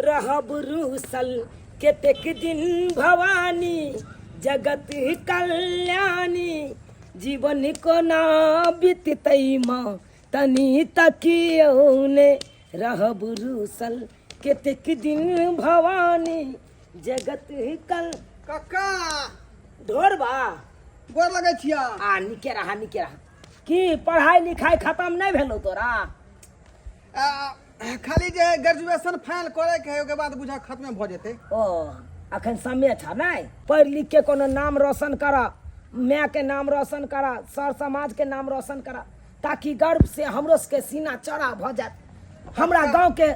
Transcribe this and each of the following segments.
रहब रूसल कतेक दिन भवानी जगत कल्याणी जीवन कोना बिततै माँ तनी तकियौ ने रहब रूसल कतेक दिन भवानी जगत कल कक्का ढोरबा गोर लगै छिया आ निके रहा निके रहा की पढ़ाई लिखाई खत्म नहीं भेलो तोरा आ, खाली जे ग्रेजुएशन फाइनल करे के है ओके बाद बुझा खत्म भऽ जेतै ओ अखन समय छ नहीं पढ़ लिख के कोनो नाम रोशन करा माय के नाम रोशन करा सर समाज के नाम रोशन करा ताकि गर्व से हमरो सबके सीना चौड़ा भऽ जायत हमरा गाँव के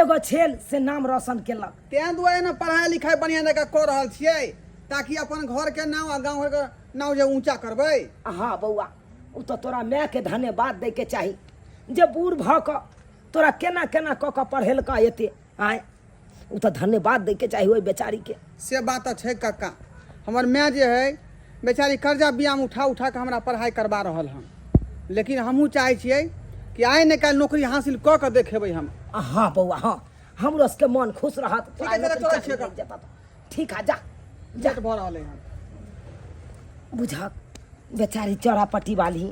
एगो छेल से नाम रोशन केलक तें दुआरे ने पढ़ाई लिखाई बढ़िया जकाँ कऽ रहल छियै ताकि अपन घर के नाम आ गाँव घर के नाम जे ऊँचा करबै हाँ बौआ ओ तऽ तोरा मायके धन्यवाद दैके चाही जे बूढ़ भऽ कऽ तोरा केना केना कऽ कऽ पढ़ेलका एते आँय ओ तऽ धन्यवाद दैके चाही ओहि बेचारीके से बात तऽ छै कक्का हमर माय जे है बेचारी कर्जा बियाम उठा उठा कऽ हमरा पढ़ाइ करबा रहल हन लेकिन हमहूँ चाहै छियै कि आइ ने काल्हि नौकरी हासिल कऽ कऽ देखेबै हम हाँ बौआ हाँ हमरो सबके मन खुश रहत ठीक है, चलो, चलै छियै लागि जेतऽ तऽ। ठीक है जा जा लेट भऽ रहल है हन बुझक बेचारी चौरापट्टी वाली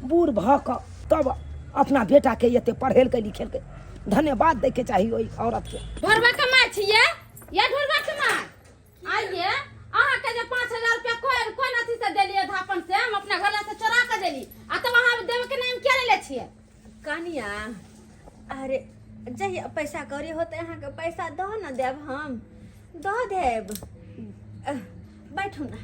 बूढ़ भऽ कऽ तब अपना बेटाके एते पढ़ेलकै लिखेलकै धन्यवाद दैके चाही ओहि औरतके ढोरबा कमाइ छियै या ढोरबा कमाइ आइए अहाँ के जे 5000 रुपया कोन कोन अथी से देलियै धापन से हम अपना घर से चोरा के देली आ तब अहाँ देवे के नाम किया ले छियै कनिया अरे जहिया पैसा कौड़ी होतै अहाँके पैसा दऽ ने देब हम दऽ देब अह, बैठू ने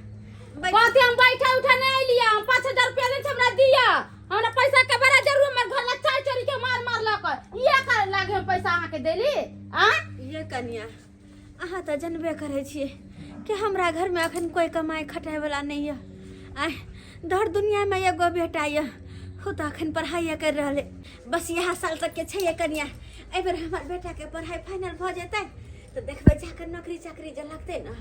बैठू। कहते हम बैठे उठे नहीं अलियै हम 5000 रुपया ले हमरा दिया हमरा पैसा के बड़ा जरूर हमर घर ला चार चोरी के मार मार लक ये कर लागे हम पैसा अहाँ के देली आ ये कनिया अहाँ तऽ जनबे करै छियै कि हमरा घरमे अखन कोइ कमाइ खटाइवला नहि यऽ आँय धर दुनिआमे एगो बेटा यऽ ओ तऽ अखन पढ़ाइए करि रहल अइ बस इएह साल तकके छै ये कनिया एहिबेर हमर बेटाके पढ़ाइ फाइनल भऽ जेतै तऽ देखबै जाकऽ नौकरी चाकरी जे लगतै ने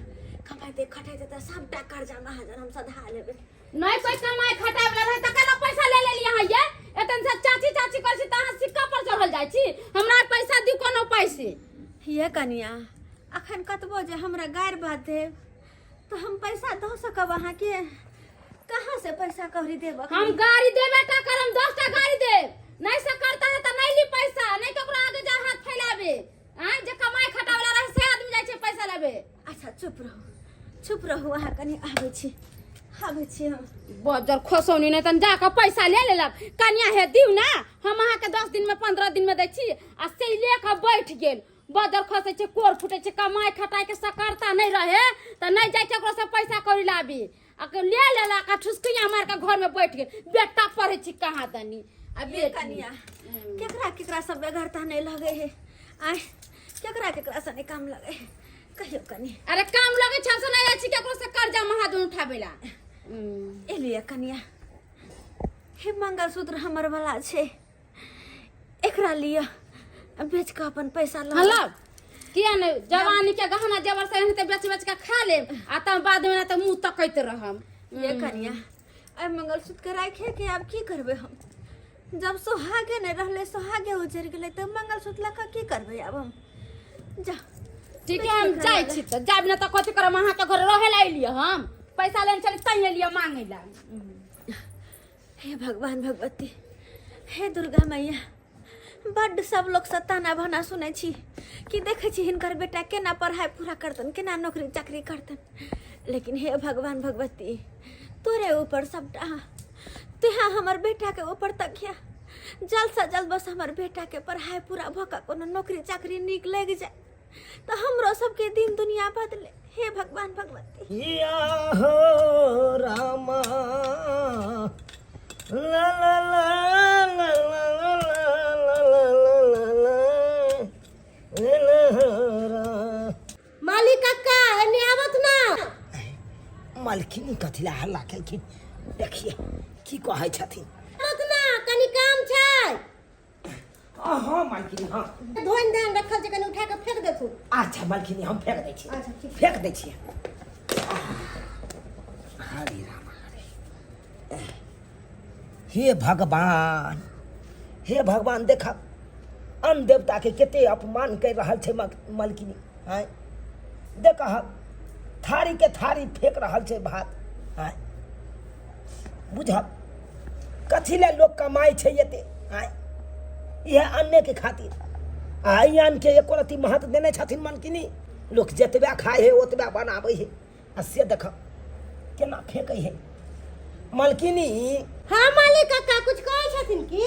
कमाइते खटाइते तऽ सभटा कर्जा महाजन हम सधा लेबै नहीं कोई कमाई खटाइ वाला रहे तऽ केना पैसा ले लेली अहाँ ये एतन से चाची चाची करै छी तऽ अहाँ सिक्का पर चढ़ल जाइ छी हमरा पैसा दियौ कोनो पैसे ये कनिया अखन कतबो जे हमरा गारि बात देब तऽ हम पैसा दऽ सकब अहाँके कहाँ से पैसा कौड़ी देब अखन? हम गाड़ी देबे टा करम 10 टा गाड़ी देब नहीं से करता है तऽ नहीं ली पैसा नहीं ककरो आगे जा हाथ फैलाबे आँय जे कमाई खटाइ वाला रहे से आदमी जाइ छै पैसा लेबे अच्छा चुप रहू चुप रहू अहाँ कनि आबै छी आबै छी हम बजर खसौनी नहि तन जाकऽ पैसा ले लेलक कनिया हे दिउ ने हम अहाँके 10 दिन में 15 दिन में दै छी आ से ले कऽ बैठ गेल बजर खसै छै कोर फूटै छै कमाइ खटाइ के सकरता नहि रहे तऽ नहि जाइ केकरो से पैसा कौड़ी लाबी आ के ले लेलक आ ठुसकिया मारि कऽ घर में बैठ गेल बेटा पढ़ै छी कहाँ दनी आ ये बेटी कनिया केकरा केकरा सब बेगरता नहि लगै है आय केकरा केकरा से नहि काम लगै है कहियो कनि अरे काम लगै छै हमसे नहि जाइ छी केकरो से कर्जा महाजन उठाबै ला एलियै कनिया हे मंगलसूत्र हमर वाला छै एकरा लिअ बेच कऽ अपन पैसा लऽ हलो किया नहि जवानी के गहना जेवर से एनाहिते बेच बेच के खा लेब आ तब बाद में तऽ मुंह तकैत रहम ये कनिया एहि मंगलसूत्र के राखे के आब की करबै हम जब सोहागे नहि रहलै सोहागे उजरि गेलै तऽ मंगलसूत्र लऽ कऽ की करबै आब हम जा ठीक है हम जाइ छी तऽ जाब ने तऽ कथी करब अहाँके घर रहै लए एलियै हम पैसा लेने चली तैं एलियै मांगै लए हे भगवान भगवती हे दुर्गा मैया बड्ड सब लोकसँ ताना भाना सुनै छी कि देखै छी हिनकर बेटा केना पढ़ाइ पूरा करतन केना नौकरी चाकरी करतन लेकिन हे भगवान भगवती तोरे ऊपर सबटा तुहा हमर बेटाके ऊपर तकिया जल्द से जल्द बस हमर बेटाके पढ़ाइ पूरा भऽ कऽ कोनो नौकरी चाकरी नीक लागि जाय तऽ हमरो सबके दिन दुनिया बदले हे भगवान भगवती या हो रामा ला ला ला ला ला ला ला ला ला ला ला ला ला। मालिक काका एने आवत ना मालकिनी कथी ला हल्ला केलखिन देखिए की कहै छथिन आवत ना कनी काम छै हाँ मालकिनी हाँ धोन धान रखल छै कनी उठा के फेंक देथु अच्छा मालकिनी हम फेंक दै छी अच्छा, ठीक। फेंक दै छियै हरे राम हरे हे भगवान हे भगवान देखा अन्न देवताके कते अपमान करि रहल छै मलकिनी। आँय देखह, थारीके थारी फेंक रहल छै भात। आँय बुझब कथी लए लोक कमाइ छै एते? आँय इएह अन्नेके खातिर। आ एहि अन्नके एको रत्ती महत्व देने छथिन मलकिनी? लोक जतबे खाइ है ओतबे बनाबै है, आ से देख केना फेंकै है मलकिनी। हाँ मालिक काका, कुछ कहै छथिन की?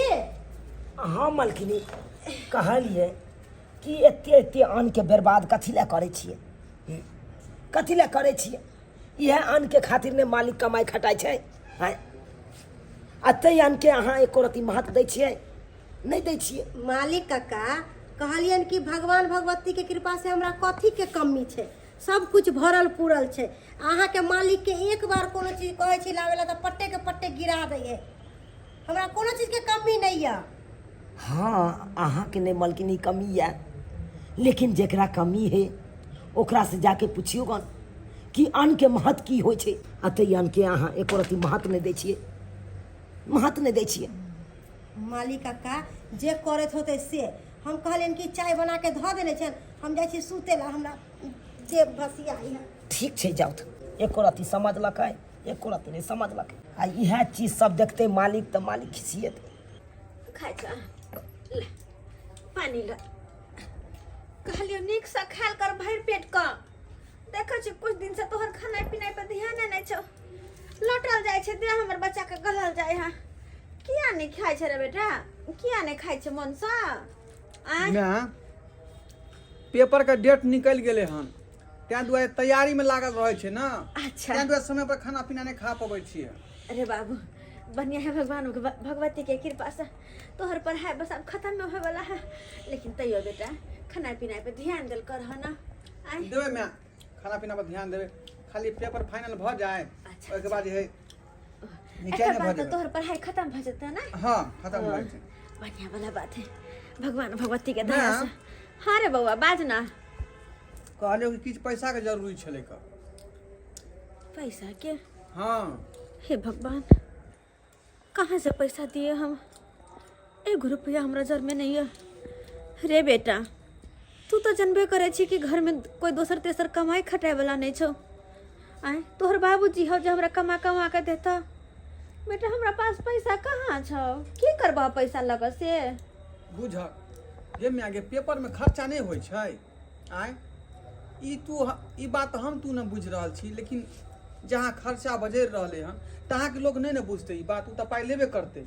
हाँ मलकिनी, कहलियै कि एते एते अन्नके बर्बाद कथी लए करै छियै? कथी लए करै छियै? इएह अन्नके खातिर ने मालिक कमाइ खटाइ छै। आँय, आ ताहि अन्नके अहाँ एको रत्ती महत्व दै छियै? नहि दै छियै। मालिक काका, कहलियनि कि भगवान भगवती के कृपा से हमरा कथी के कमी छै? सब कुछ भरल पूरल छै। अहाँके मालिक के एक बार कोनो चीज कहै छी लाबै ला तऽ पट्टे के पट्टे गिरा दै है। हमरा कोनो चीज के कमी नहि यऽ। हाँ, अहाँके नहि मलकिनी कमी यऽ, लेकिन जेकरा कमी है ओकरा से जाके पुछियौ गन कि अन्नके महत्व की होइ छै। आ ताहि अन्नके अहाँ एको रत्ती महत्व नहि दै छियै, महत्व नहि दै छियै। मालिक काका, जे करैत होतै से। हम कहलियनि कि चाय बना के धऽ देने छनि, हम जाइ छी सुतै ला, हमरा देह भसिया है। ठीक छै, जाउ। एको रत्ती समझलकै? एको रत्ती नहि समझलकै। आ इएह चीज सब देखतै मालिक तऽ मालिक खिसिएतै। खाइ छ, ले पानी ल। कहलियो नीकसँ खायल कर भरि पेट कऽ। देखै छी कुछ दिनसँ तोहर खाना पीना पर ध्यान नहि छौ, लौटल जाइ छै देह हमर बच्चाके, गलल जाइ है। किया नहि खाइ छै रे बेटा? किया नहि खाइ छै मनसँ? आँय? माय, पेपरके डेट निकलि गेलै हन, ताहि दुआरे तैयारीमे लागल रहै छै ने। अच्छा। ताहि दुआरे समय पर खाना पीना नहि खा पबै छियै। अरे बाबू, बढ़िया है। भगवान भगवती के कृपा से तोहर पढ़ाई बस अब खत्म होए वाला है, लेकिन तैयो बेटा खाना पीना पे ध्यान देल कर ना। आय? देबै माय, खाना पीना पर ध्यान देबै। खाली पेपर फाइनल भऽ जाए, ओहिके बाद जे है निचैन एकर भऽ बाद तऽ जेबै। तोहर पढ़ाई खत्म भऽ जेतै ना? हाँ, खत्म भऽ जेतै। बढ़िया वाला बात है, भगवान भगवती के दया माँ। से। हाँ रे बौआ, बाज ना। कहलियौ कि किछु पैसाके जरूरी छलै कऽ। पैसा के? हाँ। हे भगवान, कहाँ से पैसा दिए हम? एगो रुपया हमरा जर में नहीं है रे बेटा। तू तो जनबे करे छी कि घर में कोई दोसर तेसर कमाई खटाए वाला नहीं छौ। आय, तोहर बाबूजी हौ जे हमरा कमा कमा के देता। बेटा, हमरा पास पैसा कहाँ छौ? की करबह पैसा लग से? बुझक गे माय गे, पेपरमे खर्चा नहि होइ छै? आँय, ई तू ई बात हम तू नहि बुझि रहल छी, लेकिन जहाँ खर्चा बजरि रहलै हन तहाँके लोक नहि ने बुझतै ई बात। ओ तऽ पाइ लेबे करतै।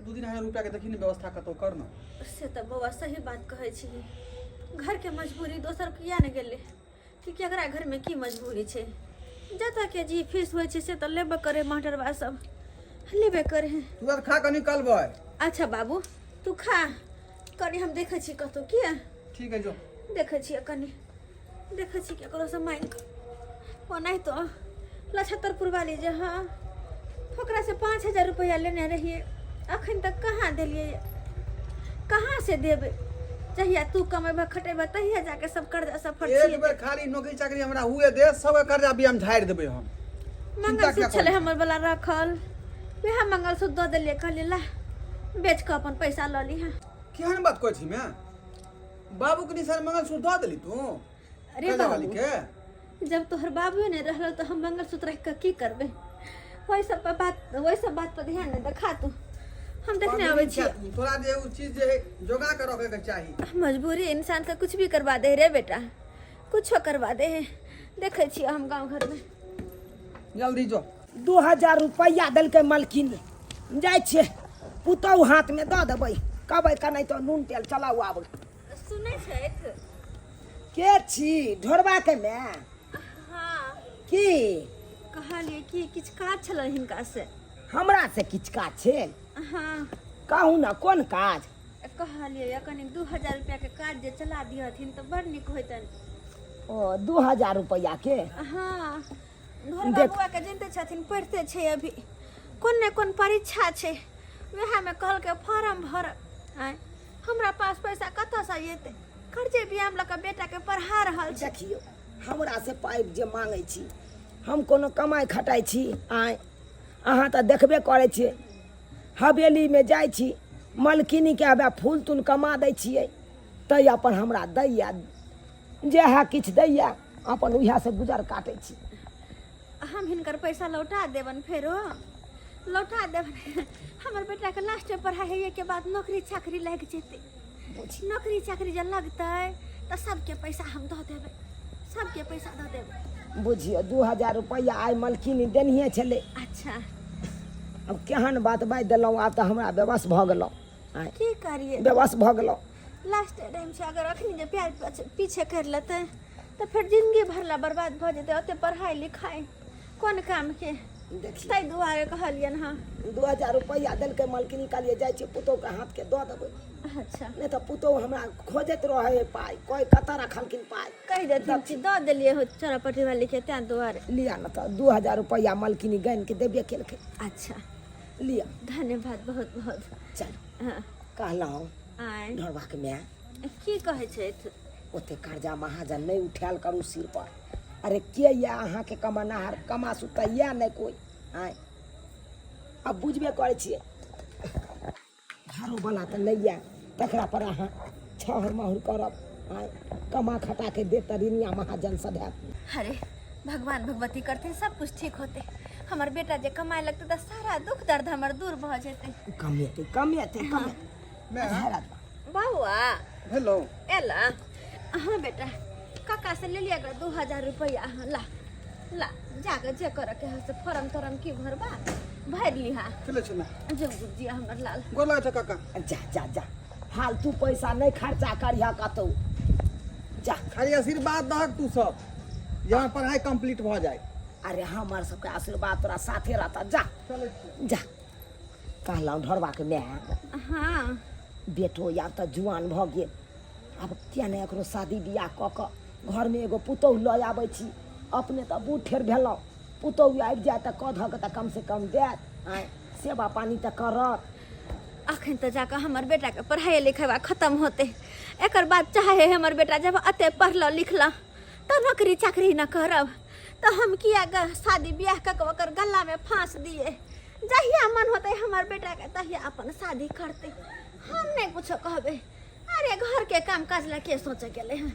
2-3 हजार रुपैआके देखी ने व्यवस्था कतहु कर ने। से तऽ बौआ सही बात कहै छी। घरके मजबूरी दोसर किया ने गेलै कि केकरा घरमे की मजबूरी छै। जतऽ के जी फीस होइ छै से तऽ लेबे करे, मास्टरबा सब लेबे करे। तू आर खा कऽ निकलबै। अच्छा बाबू, तू खा, कनि हम देखै छी कतहु किया। ठीक है, जो। देखै छियै, कनि देखै छी केकरोसँ मांगि कऽ। ओनाहितो लछत्तरपुर वाली जे हँ, ओकरासँ 5000 रुपैआ लेने रहियै, अखन तक कहाँ देलियै? कहाँ से देबै? जहिया तू कमेबह खटेबह तहिया जाके सब कर्जा सब एक फरछिएतै। बेर खाली नौकरी चाकरी हमरा हुए दे, सबके कर्जा भी हम झाड़ि देबै हम। चिंता मंगलसूत्र किया छलै करै? हमर वाला रखल, वएह मंगलसूत्र दऽ देलियै। कहलियै ला बेच कऽ अपन पैसा लऽ लिहऽ। केहन बात कहै छी मैं? बाबूके निशान मंगलसूत्र दऽ देली तू? अरे कर्जा वाली बाबू के। जब तोहर बाबुए नहि रहल तऽ हम मंगलसूत्र राखि कऽ की करबै? ओहि सब पर बात, ओहि सब बात पर ध्यान नहि देखा तू। हम देखने आबै छी। तोरा जे उ चीज जे है जोगा के रखे के चाही। मजबूरी इंसान के कुछ भी करवा दे रे बेटा, कुछो करवा दे है। देखै छियै हम गाँव घर में। जल्दी जो। 2000 रुपैआ देलकै मलकिन। जाइ छियै, पुतहु हाथमे दऽ देबै, कहबै कने तऽ नून तेल चलाउ आब। सुनै छथि? के छी? ढोरबाके माय? हाँ। की? कहलियै कि किछु काज छलै हिनका से। हमरा से किछु काज छै? हाँ। कहू ने, कोन काज? कहलियै कनि 2000 रुपैआके काज जे चला दिहथिन तऽ बड़ नीक होइतनि। ओ, 2000 रुपैआके? हाँ। ढोरबा बुआके जनिते छथिन, पढ़िते छै अभी, कोन ने कोन परीक्षा छै, वएहमे कहलकै फॉर्म भर। आँय, हमरा पास पैसा कतऽसँ एतै? कर्जे बियाम लऽ कऽ बेटाके पढ़ा रहल छै। देखियौ, हमरा से पाइ जे मांगै छी, हम कोनो कमाइ खटाइ छी? आँय, अहाँ तऽ देखबे करै छियै, हवेलीमे जाइ छी, मलकिनीके हवे फूल तूल कमा दै छियै। तै अपन हमरा दैया जएह किछु दैया अपन उएहसँ गुजर काटै छी। हम हिनकर पैसा लौटा देबन, फेरो लौटा देबन। हमर बेटाके लास्ट में पढ़ाई होइए के बाद नौकरी चाकरी लागि जेतै। नौकरी चाकरी जे लगतै तऽ सबके पैसा हम दऽ देबै, सबके पैसा दऽ देबै। बुझियौ 2000 रुपैआ आइ मलकिनी देनहिए छलै। अच्छा। आब केहन बात बाजि देलहुँ, आब तऽ हमरा बेबस भऽ गेलहुँ। आँय। की करियै, बेबस भऽ गेलहुँ। लास्ट टाइम छै, अगर अखनी जे प्यार पीछे करि लेतै तऽ फेर जिंदगी भर ला बर्बाद भऽ जेतै। ओते पढ़ाइ लिखाइ कोन कामके? देखियौ, ताहि दुआरे कहलियनि हँ। 2000 रुपैआ देलकै मलकिनी, कहलियै जाइ छियै पुतोहुके हाथके दऽ देबै। अच्छा। नहि तऽ पुतोहु हमरा खोजैत रहै हइ पाइ, कहै कतऽ रखलखिन पाइ। कहि देथिन कि दऽ देलियै हो चोरापट्टी वाली के, तें दुआरे। लिअ ने तऽ 2000 रुपैआ मलकिनी गानि के देबे केलकै। अच्छा। लिअ। धन्यवाद बहुत बहुत। चलू। हँ। कहलहुँ आँय। ढोरबाके माय। की कहै छथि? ओते कर्जा महाजन नहि उठायल करू सिर पर। अरे के यऽ अहाँके कमानाहार? कमा सुता यऽ नहि कोइ। आँय, आब बुझबे करै छियै, घरोवला तऽ नहि यऽ तकरा पर अहाँ छहर माहुर करब। आँय, कमा खटा के देत तऽ ऋणिया महाजन सधायत। अरे भगवान भगवती करथिन सब कुछ ठीक होते। हमर बेटा जे कमाए लगतै तऽ सारा दुख दर्द हमर दूर भऽ जेतै। कमेतै कमेतै कमेतै। माय। बौआ। हेलो। एला? हाँ बेटा, काका से ले लिया 2000 रुपया। हाँ, ला ला, जाके जे करे के है से फॉर्म तोरम की भरबा भर लिहा। चले छै ना। जुग जुग जिया हमर लाल। गोर लागै छै काका। जा जा जा, फालतू पैसा नहीं खर्चा करिह कतौ, जा। खाली आशीर्वाद दहक तू सब जे हमर पढ़ाई कंप्लीट भऽ जाए। अरे हमर सबके आशीर्वाद तोरा साथे रहता, जा। चलै छी। जा। कहलहुँ ढोरबाके माय। हाँ। बेटो आब तऽ जुआन भऽ गेल, आब किया नहि एकरो शादी बियाह कऽ कऽ घरमे एगो पुतोहु लऽ आबै छी? अपने तऽ बूढ़ ठेर भेलहुँ, पुतोहु आबि जायत तऽ कऽ धऽ कऽ तऽ कमसँ कम देत, आँय, सेवा पानी तऽ करत। अखन तऽ जाकऽ हमर बेटाके पढ़ाइ लिखाइ खतम होतै, एकर बाद चाहे हमर बेटा जब अते पढ़ल लिखल तऽ नौकरी चाकरी न करब तऽ हम किया शादी बियाह कऽ कऽ ओकर गलामे फाँस दिए? जहिया मन होतै हमर बेटाके तहिया अपन शादी करतै, हम नहि कुछो कहबै। अरे घरके काम काज ला के सोचे गेलै हँ?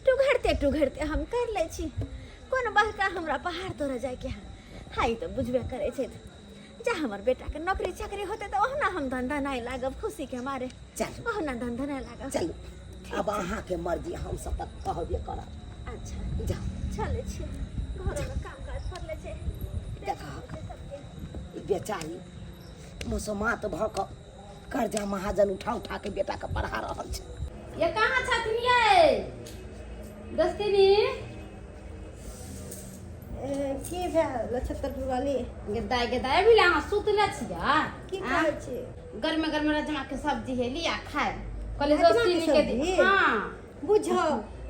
टुघरते टुघरते हम कर लै छी, कोन बड़का हमरा पहाड़ तोड़े जाइके हँ। हाय, तऽ बुझबे करै छथि, जा हमर बेटाके नौकरी चाकरी होतै तऽ ओहुना हम धन लागब खुशीके मारे। चलू। ओहुना धन लागब। चलू, आब अहाँके मर्जी, हम सब तऽ कहबे करब। अच्छा। जाउ। चलै छियै, घरमे काम काज पड़ले छै। देखहक, ई बेचारी मुसमात भऽ कऽ कर्जा महाजन उठा उठा के बेटाके पढ़ा रहल छै। ये कहाँ छथिन ये दोस्तिनी? की भेल नक्षत्रपुर वाली? गेदाय गेदाय, अभी अहाँ सुतले छियै? की कहै छी? गरमे गरमे राजमा के सब्जी है, लिया खाए। कहले राजमा के दोस्तिनी के सब्जी? हाँ। बुझो,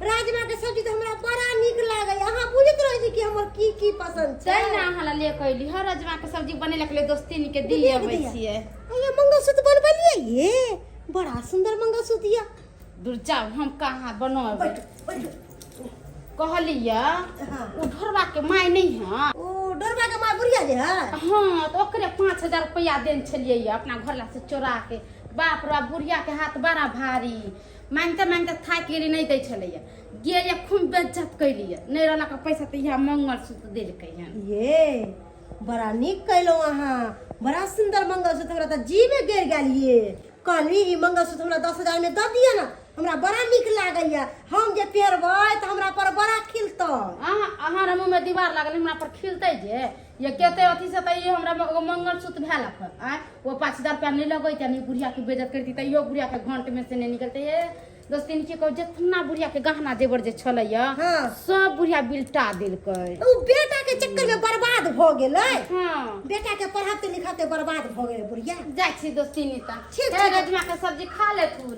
राजमा के सब्जी तऽ हमरा बड़ा नीक लागैया। अहाँ बुझैत रहै छी कि हमर की की पसंद छै। तै ने अहाँ ला ले के अयली हर राजमा के सब्जी बनेलक ले दोस्तिनी के दीदी दिए के अबै दिया। छियै। अये मंगलसूत्र बनबलियै ये? बड़ा सुंदर मंगलसूत्र ये। दूर जाउ, हम कहाँ बनबै। बैठू बैठू। कहलियै हाँ। ओ ढोरबा के माय नहीं है? ओ डोरबा के माय बुढ़िया जे है? हाँ, तऽ ओकरे 5000 रुपया देने छलियै ये अपना घर ला से चोरा के। बाप रे बाप, बुढ़िया के हाथ बड़ा भारी, मांगते मांगते थाकि गेली, नहीं दै छलैया। गेलियै खूब बेज्जत कैलियै, नहीं रहलक पैसा तऽ इएह मंगलसूत्र देलकै हन। ये बड़ा नीक कैलहुँ अहाँ, बड़ा सुंदर मंगलसूत्र, हमरा तऽ जीवे गिर गेल। ये कहली ई मंगलसूत्र हमरा 10,000 में दऽ दिअ ने, हमरा बड़ा नीक लागैया, हम जे पहिरबै तऽ हमरा पर बड़ा खिलतै। अहाँ अहाँ मुँह में दीवार लागल, हमरा पर खिलतै जे ये केते अथी से तऽ ई हमरा एगो मंगलसूत्र भेल आँय, ओ 5000 रुपया नहीं लगैते नहीं बुढ़िया के बेइज्जत करती तऽ इहो बुढ़िया के घंट में से नहीं निकलते। ये दोस्तिन की कहू, जितना बुढ़िया के गहना जेवर जे छलैया हाँ। सब बुढ़िया बिलटा देलकै। ओ बेटा के चक्कर में बर्बाद भऽ गेलै। हाँ। बेटा के पढ़ाते लिखाते बर्बाद भऽ गेलै बुढ़िया। जाइ छी दोस्तिनी तऽ। ठीक हे छै। राजमा के सब्जी खा लेथुन,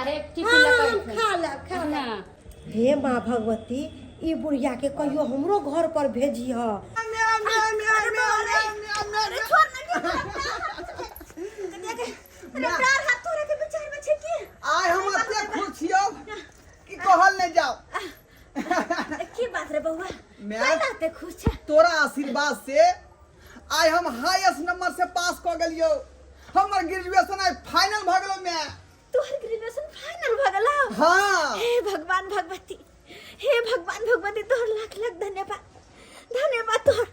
अरे टिफिन हाँ, लऽ हम कऽ खा लेब, खा लेब। हाँ। हे माँ भगवती, ई बुढ़िया के कहियो हमरो घर पर भेजिह। अरे छोड़ ना, अरे डर हाथ तोरा के विचार में छै की? आइ हम एते खुश छियौ कि कहल नहि जाओ। की बात रे बौआ? माय। कैला एते खुश छै? तोरा आशीर्वाद से आइ हम हाईएस्ट नंबर से पास कऽ गेलियौ, हमर ग्रेजुएशन आइ फाइनल भऽ गेलौ माय। तोहर ग्रेजुएशन फाइनल भऽ गेलौ? हाँ। हे भगवान भगवती, हे भगवान भगवती, तोहर लाख लाख धन्यवाद, धन्यवाद तोहर।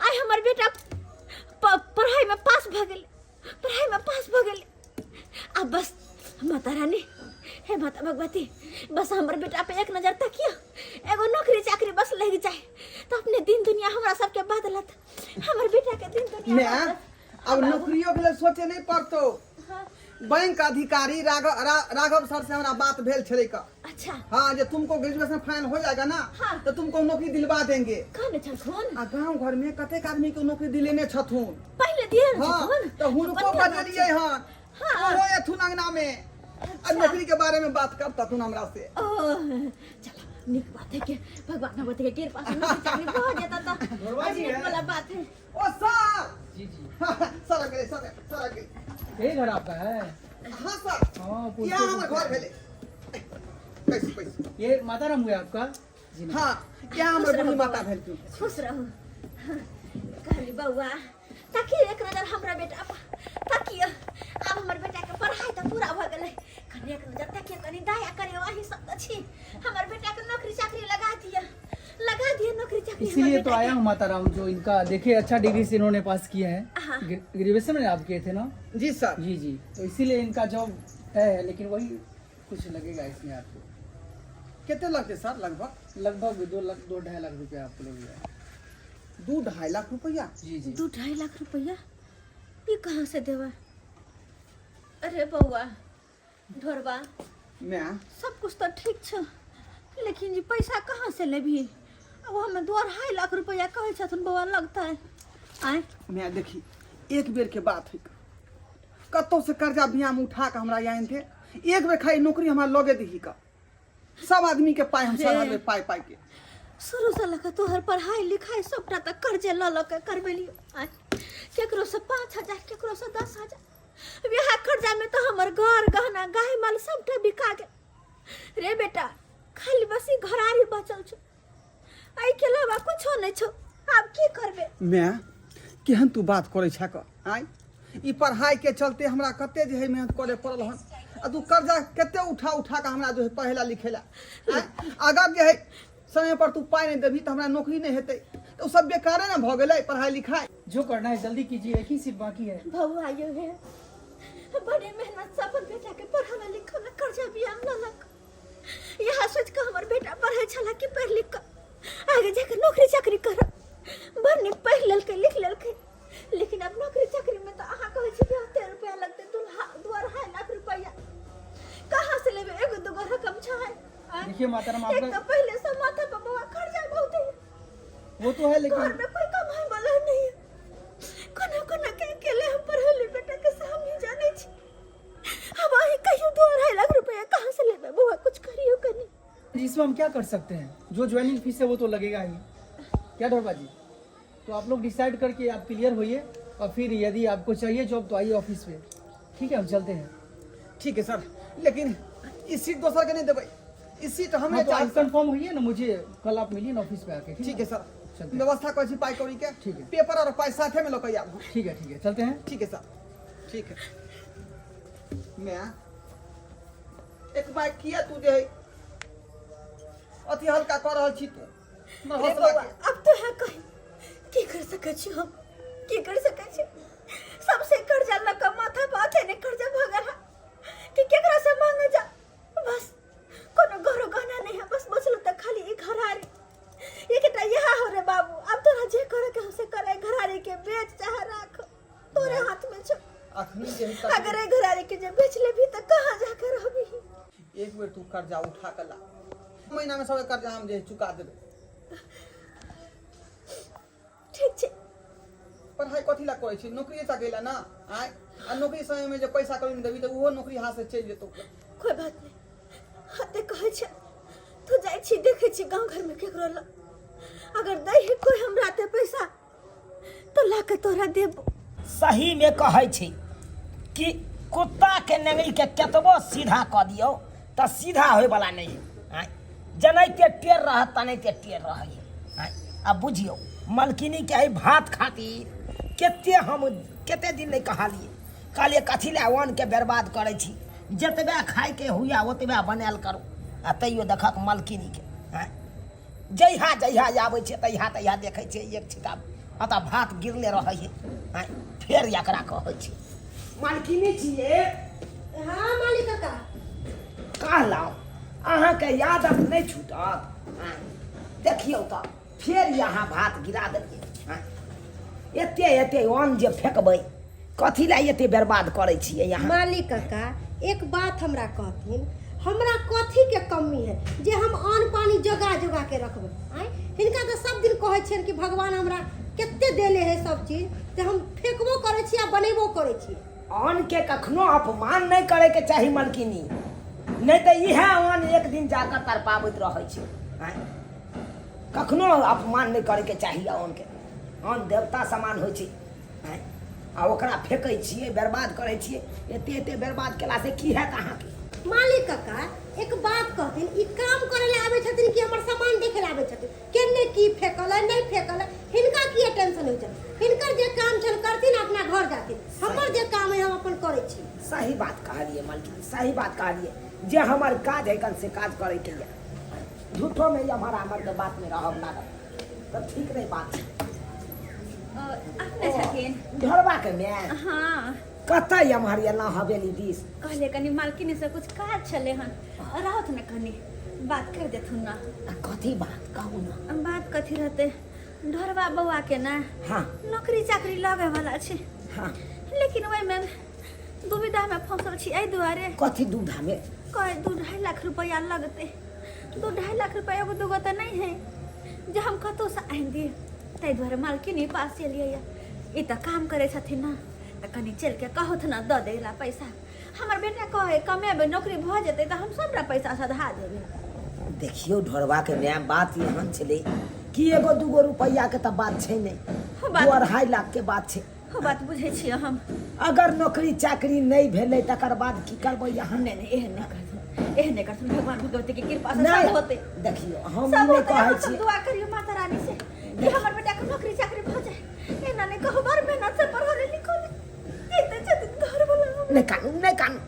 आइ हमर बेटा पढ़ाई में पास भऽ गेल, पढ़ाई में पास भऽ गेल। अब बस माता रानी, हे माता भगवती, बस हमर बेटा पे एक नजर तकियो, एगो नौकरी चाकरी बस लग जाए तो अपने दिन दुनिया हमरा सबके बदलत, हमर बेटा के दिन दुनिया मैं बदलत। अब नौकरियों के लिए सोचे नहीं पड़तो। हाँ। बैंक अधिकारी राघव सर से हमरा बात भेल छलै का। अच्छा। हाँ, जे तुमको ग्रेजुएशन फाइनल हो जाएगा ना, हाँ। तो तुमको नौकरी दिलवा देंगे। कहने छलखुन? आ गांव घर में कतेक आदमी के नौकरी दिलेने छथुन। पहले दिए ने हाँ, छथुन? तो हुनको बढ़िया बात बजलिए छै। हन। हाँ। ओहो एथुन अंगना में। आ नौकरी के बारे में बात करतथुन हमरा से। ओ, चलो नीक बात है के भगवान भगवती के कृपा से नौकरी चाकरी भऽ जेता त ढोरबा जी नीक है। वाला बात है। ओ सर। जी जी। सर गेलै, सर, सर गेलै। यही घर आपका है? हाँ सर। हाँ, पूछते यहाँ हमर पूछते। घर भेलै। पैसे, पैसे। ये माता राम हुए आपका? जी नहीं। हाँ, यहाँ हमर खुश रहो बूढ़ी माता बौआ। भेलखिन। खुश रहू। कहली बौआ, ताकि एक नजर हमरा बेटा पर ताकियो। आब हमर बेटा के पढ़ाई तऽ पूरा भऽ गेलै, कनि एक नजर ताकियो, कनि दया करियो। अहीं सब तऽ छी, हमर बेटा के नौकरी चाकरी लगा दिअ, लगा दिअ नौकरी चाकरी हमर इसीलिए तो बेटा के। आया हूँ माता राम, जो इनका देखिए अच्छा डिग्री से इन्होंने पास किया है। हाँ। ग्रेजुएशन में आप किए थे ना? जी सर। जी जी, तो इसीलिए इनका जॉब है, लेकिन वही कुछ लगेगा इसमें आपको। कितने लगते सर लगभग? लगभग 2 लाख, दो ढाई लाख रुपया आपको लगेगा। 2-2.5 लाख रुपया? जी जी। 2-2.5 लाख रुपया ये कहाँ से देवा? अरे बउआ ढोरबा, मैं सब कुछ तो ठीक छो, लेकिन जी पैसा कहाँ से लेबही? अब हमें 2-2.5 लाख रुपया कहै छथुन बउआ लगता है। आय मैं देखी एक बेर के बात है, कतौ से कर्जा बियाम उठा के हमरा आन थे, एक बेर खाली नौकरी हमरा लगे दही का, सब आदमी के पाई हम सधा देबै पाई पाई के। शुरू से लऽ कऽ तोहर पढ़ाई लिखाई सबटा तऽ कर्जे लऽ लऽ के करबेलियौ। आय केकरो से 5,000, केकरो से 10,000, वएह कर्जा में तऽ हमर घर गहना गाय माल सबटा बिका गेल रे बेटा। खाली बस ई घरारी बचल छौ, एहिके अलावा कुछो नहि छौ। आब की करबे? मैं केहन तू बात करै छह क? आय ई पढ़ाई के चलते हमरा कते जे है मेहनत करे पड़ल हन, आ तू कर्जा कते उठा उठा के हमरा जो है पढ़ेला लिखेला। आय अगर जे है समय पर तू पाई नहीं देबही तऽ हमरा नौकरी नहीं हेतै, तऽ ओ सब बेकारे ने भऽ गेलै पढ़ाई लिखाई। जो करना है जल्दी कीजिए, एक ही सीट बाकी है। बउआ यो है बड़ी मेहनत से अपन बेटा के पढ़ावे लिखावे कर्जा बियाम ललक, यह सोच के हमर बेटा पढ़े छला कि पढ़ लिख के आगे जाके नौकरी चाकरी कर। बड़ नीक पढ़ लेलकै लिख लेलकै, लेकिन अब नौकरी चाकरी में तो अहाँ कहै छी कि ओते रुपया लगतै, 2-2.5 लाख रुपया कहाँ से लेबै? एगो दूगो रकम छै। आँय? देखिए माता राम, एक आपका तो पहले से माथा पर बउआ कर्जा बहुत है। वो तो है, लेकिन घर में कोई कमाई वाला नहीं है, कोना कोना के अकेले हम पढ़ेली बेटा के से हम ही जाने छी। अब अहीं कहियो 2-2.5 लाख रुपया कहाँ से लेबै बउआ? कुछ करियो कनी। इसमें हम क्या कर सकते हैं, जो ज्वाइनिंग फीस है वो तो लगेगा ही। क्या ढोरबा जी, तो आप लोग डिसाइड करके आप क्लियर होइए, और फिर यदि आपको चाहिए जॉब तो आइए ऑफिस पे। ठीक है, हम चलते हैं। ठीक है सर, लेकिन इस सीट दोसर के नहीं देबै, इस सीट हमें हाँ, तो चाही आप कंफर्म होइए ना, मुझे कल आप मिलिए ना ऑफिस पे आके। ठीक है सर, चलते हैं। व्यवस्था करै छी पाई कौड़ी के। ठीक है। पेपर और पाई साथे में लऽ के आबू। ठीक है, ठीक है, चलते हैं। ठीक है सर, ठीक है। मैं एक बार किया तू जे अथी हल्का कऽ रहल छी तू हमर रे हौसला बौआ, के। अब तो है कहीं की कर सकै छी हम, की कर सकै छी? सबसे कर्जा लऽ कऽ माथा पर अथे ने कर्जा भऽ गेल हँ कि केकरा से मांगे जा। बस कोनो घरो गहना नहीं है, बस बचल तऽ खाली ई घरारी एकटा इएह हो रे बाबू। अब तोरा जे करे के हो से करे, घरारी के बेच चाहे राख, तोरे हाथ में छौ। अखनी जे है तक- अगर ए घरारी के जे बेच लेबही तऽ कहाँ जाके रहबही? एक बेर तू कर्जा उठा के ला, महीना में सब कर्जा हम जे चुका देबै। ठीक छै। पढ़ाई कथी ला करै छी? नौकरी ताकै ला ना। आय आ नौकरी समय में जे पैसा कौड़ी नहि देबही तऽ ओहो नौकरी हाथ से चलि जेतौ। कोई बात नहीं, हते कहै छै तू जाइ छी देखै छी गाँव घर में केकरो लग अगर दै है कोई हमरा ते पैसा तो ला के तोरा देबो। सही में कहै छी कि कुत्ता के नेंगरी के केतबो सीधा कऽ दियौ तऽ सीधा होइवला नहि है। आँय, जेनाहिते टेढ़ रहत तेनाहिते टेढ़ रहै है। आँय, आ बुझियौ मलकिनी के एहि भात खातिर कते हम कते दिन नहि कहलियै, कहलियै कथी लए अन्न के बर्बाद करै छी, जतबे खायके हुआ ओतबे बनायल करू आ तैयो देखक मलकिनीके आँय जहिया जहिया आबै छै तहिया तहिया देखै छियै एक छिटा अतऽ भात गिरले रहै है आँय फेर एकरा कहै छै मालकिनी छियै। हाँ मालिक काका। कहलहुँ अहाँके आदत नहि छूटत आँय देखियौ तऽ फेर यहाँ भात गिरा देलियै आँय एते एते अन्न जे फेकबै कथी लए एते बर्बाद करै छियै यहाँ? मालिक काका एक बात हमरा कहथिन, हमरा कथी के कमी है जे हम अन्न पानी जोगा जोगा के रखबै? आँय हिनका तऽ सब दिन कहै छियनि कि भगवान हमरा कते देले है सब चीज, तऽ हम फेकबो करै छी आ बनेबो करै छी। अन्न के कखनो अपमान नहि करे के चाही मलकिनी, नहि तऽ इएह अन्न एक दिन जाकऽ तड़पाबैत रहै छै। आँय कखनो अपमान नहि करे के चाही अन्न के, अन्न देवता समान होइ छै। आँय आ ओकरा फेकै छियै, बर्बाद करै छियै, एते एते बर्बाद केलासँ की हैत अहाँके? मालिक काका एक बात कहथिन, ई काम करे ला आबै छथिन कि हमर सामान देखे ला आबै छथिन? केने की फेकल है नहीं फेकल है हिनका की टेंशन होइ छनि? हिनकर जे काम छनि करथिन, अपना घर जाथिन, हमर जे काम है हम अपन करै छी। सही बात कहलियै मालकिन, सही बात कहलियै। जे हमर काज है कन से काज करैके यऽ, झूठोमे एम्हर आम्हरके बातमे रहब लागल तऽ ठीक नहि बात छै। अपने छथिन ढोरबाके माय? हाँ। कतऽ एम्हर एलहुँ हवेली दिस? कहलियै कनि मालकिनी से कुछ काज छलै हन, रहत ने कनि बात कर देथुन ना। आ कथी बात कहू ना। बात कथी रहते, ढोरबा बौआ के ना हाँ नौकरी चाकरी लगे वाला छै। हाँ। लेकिन ओहिमे दुविधा में फंसल छी एहि दुआरे। कथी दुविधा में? कहे 2-2.5 लाख रुपया लगते, 2-2.5 लाख रुपया एगो दूगो तऽ नहीं है जे हम कतहुसँ आनि दिए, ताहि दुआरे मालकिनी पास चलिए। ई तऽ काम करै छथिन ना, तऽ कनि चलि के कहथु ना दऽ दै ला पैसा। हमर बेटा कहै कमेबै नौकरी भऽ जेतै तऽ हम सबटा पैसा सधा देबै। देखियौ ढोरबाके माय, बात एहन छलै कि एगो दूगो रुपैआके तऽ बात छै नहि, बात 2-2.5 लाखके बात छै। हो बात बुझै छियै हम। अगर नौकरी चाकरी नहि भेलै तकर बाद की करबै अहाँ? नहि नहि, एहन नहि करथुन, एहन नहि करथुन, भगवान भगवती के कृपा से नहि सब होतै। देखियौ हम सब ई नहि होतै। कहै अहाँ सब छी दुआ करियौ माता रानी से कि हमर बेटा के नौकरी चाकरी भऽ जाए। एना नहि कहू, बड़ मेहनत से पढ़ौले लिखौले एते छथिन घर वाला। नहि कानू, नहि कानू।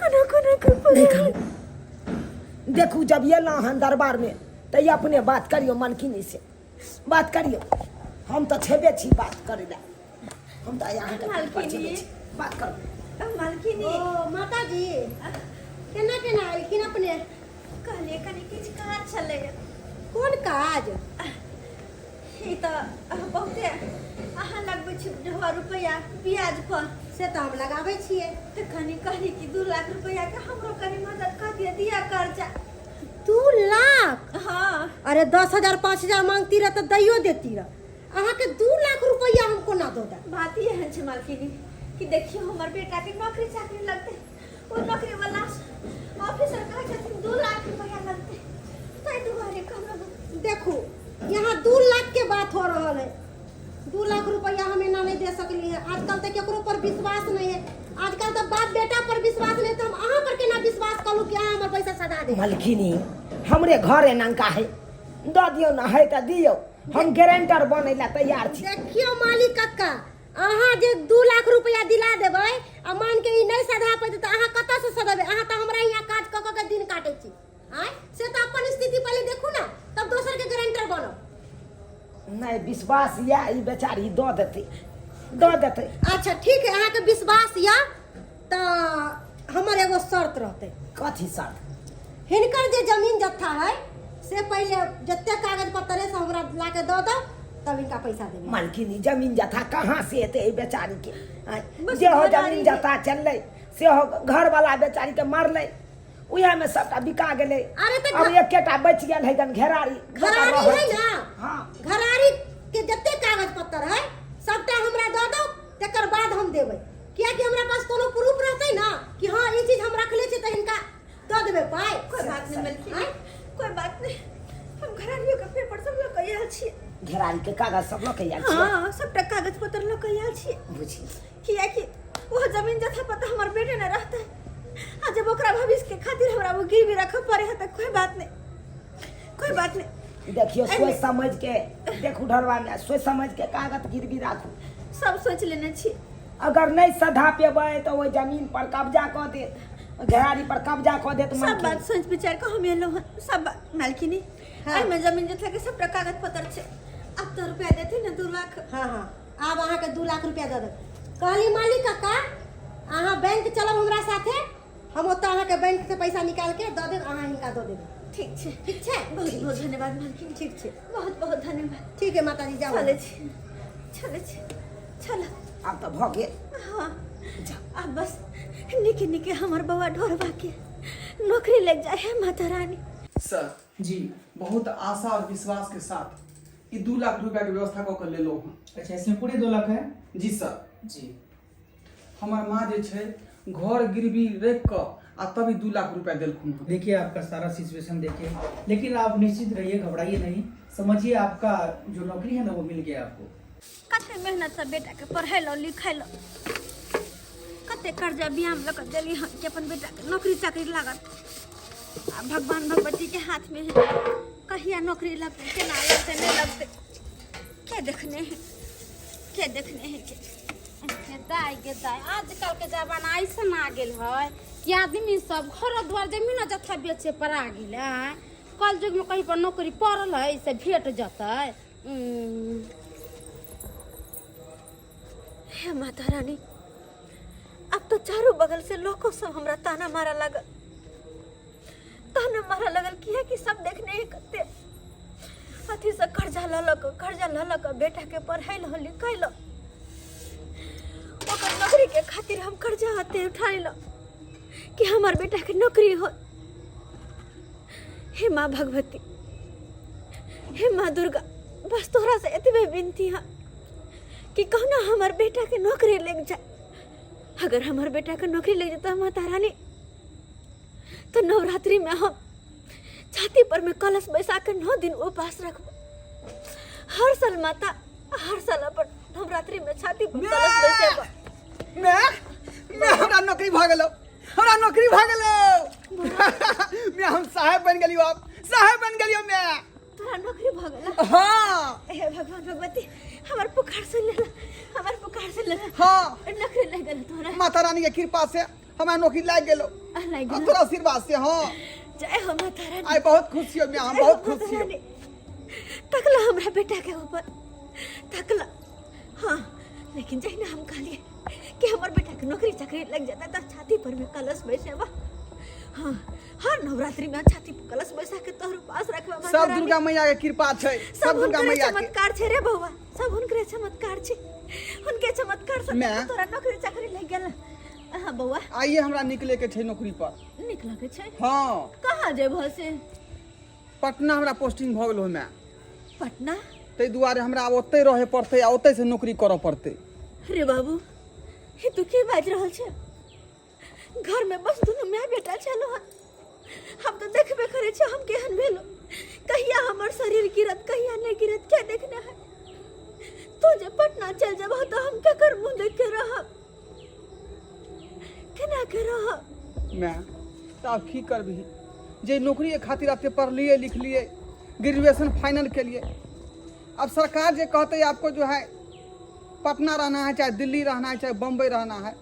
कोनो कोनो के नहि कानू। देखू जब एलहुँ हन दरबार में तऽ ई अपने बात करियौ, मनकिनी से बात करियौ, हम तऽ छेबे छी बात करै लए, हम तऽ अहाँके पीठ पर छेबे छी, बात करू। मालकिनी। ओ माताजी, केना केना एलखिन अपने? कहलियै कनि किछु काज छलै। कोन काज? ई तऽ बहुते अहाँ लगबै छी ढोआ रुपैआ ब्याज पर। से तऽ हम लगाबै छियै। तऽ कनि कहली कि 2 लाख रुपैआके हमरो कनि मदद कऽ दिअ, दिअ कर्जा। 2 लाख? हाँ। अरे 10,000 5,000 मांगती रह तऽ दैयो देती रह, अहाँके 2 लाख रुपैआ हम कोना दऽ देब? बात ई एहन छै मालकिनी कि देखियौ हमर बेटाके नौकरी चाकरी लगतै, ओ नौकरी वाला ऑफिसर कहै छथिन 2 लाख रुपैआ लगतै, ताहि दुआरे कहलहुँ। देखू यहाँ 2 लाख के बात हो रहल है, 2 लाख रुपया हम एना नहीं दे सकली है। आजकल तो केकरो पर विश्वास नहीं है, आजकल तो बाप बेटा पर विश्वास नहीं, तो हम अहाँ पर केना विश्वास करू कि अहाँ हमर पैसा सधा दे? मलकिनी हमरे घर एनांका है, दऽ दियौ ने, है तऽ दियौ, हम गारंटर बनै लए तैयार छी। देखियौ मालिक कक्का, अहाँ जे 2 लाख रुपया दिला देबै आ मान के ई नहीं सधा पेतै तऽ अहाँ कतऽ से सधेबै? अहाँ तऽ हमरा यहाँ काज कऽ कऽ के दिन काटै छी। आँय से तऽ अपन स्थिति पहिले देखू ना, तब दोसर के गारंटर बनब। नहि विश्वास यऽ ई बेचारी दऽ देतै, दऽ देतै। अच्छा ठीक है, अहाँके विश्वास यऽ तऽ हमर एगो शर्त रहतै। कथी शर्त? हिनकर जे जमीन जत्था है से पहिले जते कागज पत्तर है से हमरा ला के दऽ दो, तब हिनका पैसा देबै। मालकिनी जमीन जत्था कहाँ से एतै एहि बेचारी के? आँय, बस जेहो घरारी जमीन है। जत्था चललै सेहो घरवाला बेचारी के मरलै, उएह में सबटा बिका गेलै। अरे तऽ अब एकेटा बचि गेल है गन घेरारी। घरारी है ना? हाँ। घरारी के जते कागज पत्तर है सबटा हमरा दऽ दो, तकर बाद हम देबै, कियाकि हमरा पास कोनो प्रूफ रहतै ना कि हाँ ई चीज हम रखले छी तऽ हिनका दऽ देबै पाइ। कोई बात नहीं मलकिनी, आँय? कोई बात नहीं, हम घरारियो के पेपर सब लऽ कऽ आयल छी। घेरारी के कागज सब लऽ के आयल छियै? हाँ, सबटा कागज पत्र लऽ कऽ आयल छी। बुझी कियाकि वो जमीन जथा पता हमर बेटे न रहता, आ जब ओकरा भविष्य के खातिर हमरा वो गिरवी रखऽ पड़े है तऽ कोई बात नहीं, कोई बात नहीं। देखियो सोच समझ के देखू ढरवा में, सोच समझ के कागज गिरवी राखू। सब सोच लेने छी। अगर नहीं सधा पेबै तऽ ओहि जमीन पर कब्जा कऽ देत। घरारी पर कब्जा कऽ देत सब मालकिन। बात सोच विचार कऽ हम एलहुँ हन सब बात मालकिनी हाँ। एहिमे जमीन जथा के सबटा कागज पत्र छै आब तो रुपया देथिन ने 2 लाख। हाँ हाँ, आब अहाँके 2 लाख रुपया दऽ देब। कहली मालिक काका, अहाँ बैंक चलब हमरा साथे, हम ओतऽ अहाँके बैंक से पैसा निकाल के दऽ देब, अहाँ हिनका दऽ देबै। ठीक छै। ठीक छै। बहुत बहुत धन्यवाद मालकिनी। ठीक छै। बहुत बहुत धन्यवाद। ठीक है माताजी, जाउ। चलै छी, चलै छी, चल। आब तऽ भऽ गेल। हाँ, आब बस निके निके हमर बौआ ढोरबा के नौकरी लग जाए है माता रानी। सर। जी। बहुत आशा और विश्वास के साथ ई 2 लाख रुपया के व्यवस्था कऽ के लेलहुँ हँ। अच्छा, इसमें पूरे 2 लाख है? जी सर। जी। हमर माँ जे छै घर गिरवी राखि कऽ आ तब ई 2 लाख रुपया देलखुन हँ। देखिए, आपका सारा सिचुएशन देखिए, लेकिन आप निश्चित रहिए, घबराइए नहीं, समझिए आपका जो नौकरी है ना, वो मिल गया आपको। कते मेहनतसँ बेटाके पढ़ेलहुँ लिखेलहुँ, कते कर्जा बियाम लऽ कऽ देली हन कि अपन बेटाके नौकरी चाकरी लागत। आ भगवान भगवतीके हाथमे है, कहिया नौकरी लगतै, केना लगतै, नहि लगतै, के देखने है, के देखने है के। गे दाइ, गे दाइ, आजकल के जमाना ऐसन आ गेल है कि आदमी सब घर द्वार जमीन जथा बेचे पर आ गेल है। कल युग में कहीं पर नौकरी पड़ल है से भेट जतै। हे माता रानी, अब तो चारों बगल से लोगों सब हमरा ताना मारा लागल, ताना मारा लगल। किया कि सब देखने ही कते अथी से कर्जा लऽ लऽ कऽ, कर्जा लऽ लऽ कऽ बेटा के पढ़ैलहुँ लिखैलहुँ, ओकर नौकरी के खातिर हम कर्जा अते उठैलहुँ कि हमर बेटा के नौकरी हो। हे माँ भगवती, हे माँ दुर्गा, बस तोहरा से एतबे विनती है कि कहुना हमर बेटा के नौकरी लग जाए। अगर हमर बेटा के नौकरी लग जाता माता रानी, तो नवरात्रि में हम छाती पर में कलश बैसा के 9 दिन उपवास रखब। हर साल माता, हर साल अपन नवरात्रि में छाती पर कलश बैसेब। मैं हमरा नौकरी भऽ गेलौ, हमरा नौकरी भऽ गेलौ। मैं हम साहेब बन गेलियो, अब साहेब बन गेलियो मैं। तोरा नौकरी भऽ गेल? हाँ। हे भगवान भगवती, हमर पुकार सुन लेला, हमर पुकार सुन लेला। हाँ। नौकरी लग गेल तोरा? माता रानी के कृपा से हमरा नौकरी लागि गेलौ। लागि आ गेल। तोरा आशीर्वाद से, हाँ। जय हो माता रानी। आइ बहुत खुश छियो मैं, हम जय हो बहुत खुश माता छियो। रानी। तकला हमरा बेटा के ऊपर तकला। हाँ, लेकिन जहिना हम कहलिए कि हमर बेटा के नौकरी चाकरी लग जाता तो छाती पर में कलश बैसेबा। हाँ, हर नवरात्रि में छाती पर कलश बैसा के तोहर पास रखबा माता सब रानी। दुर्गा मैया के कृपा छै। सब सब दुर्गा हुनकरे मैया के चमत्कार छै रे बौआ, सब हुनकरे चमत्कार छै। हुनके चमत्कार से मैं? तोरा नौकरी चाकरी लग गेल। हाँ बौआ। आइए हमरा निकले के छै नौकरी पर। निक लगे छै? हाँ। कहाँ जेबह से? पटना हमरा पोस्टिंग भऽ गेल मैं। पटना? ताहि दुआरे हमरा आब ओतहि रहे पड़तै आ ओतहि से नौकरी करऽ पड़तै। रे बाबू, हे तू की बाजि रहल छै? घर में बस दुनू माय बेटा छलो हन। हम तो देखबे करे छी हम केहन भेलो, कहिया हमर शरीर गिरत, कहिया नहीं गिरत, क्या देखने है। तू जे पटना चल जेबह तो हम केकर मुंह देख के रहब, केना के रहब? मैं तऽ आब की करबही? जे नौकरीके खातिर एते पढ़लिए लिखलिए, ग्रेजुएशन फाइनल केलिए, अब सरकार जे कहते आपको जो है पटना रहना है, चाहे दिल्ली रहना है, चाहे बम्बई रहना है,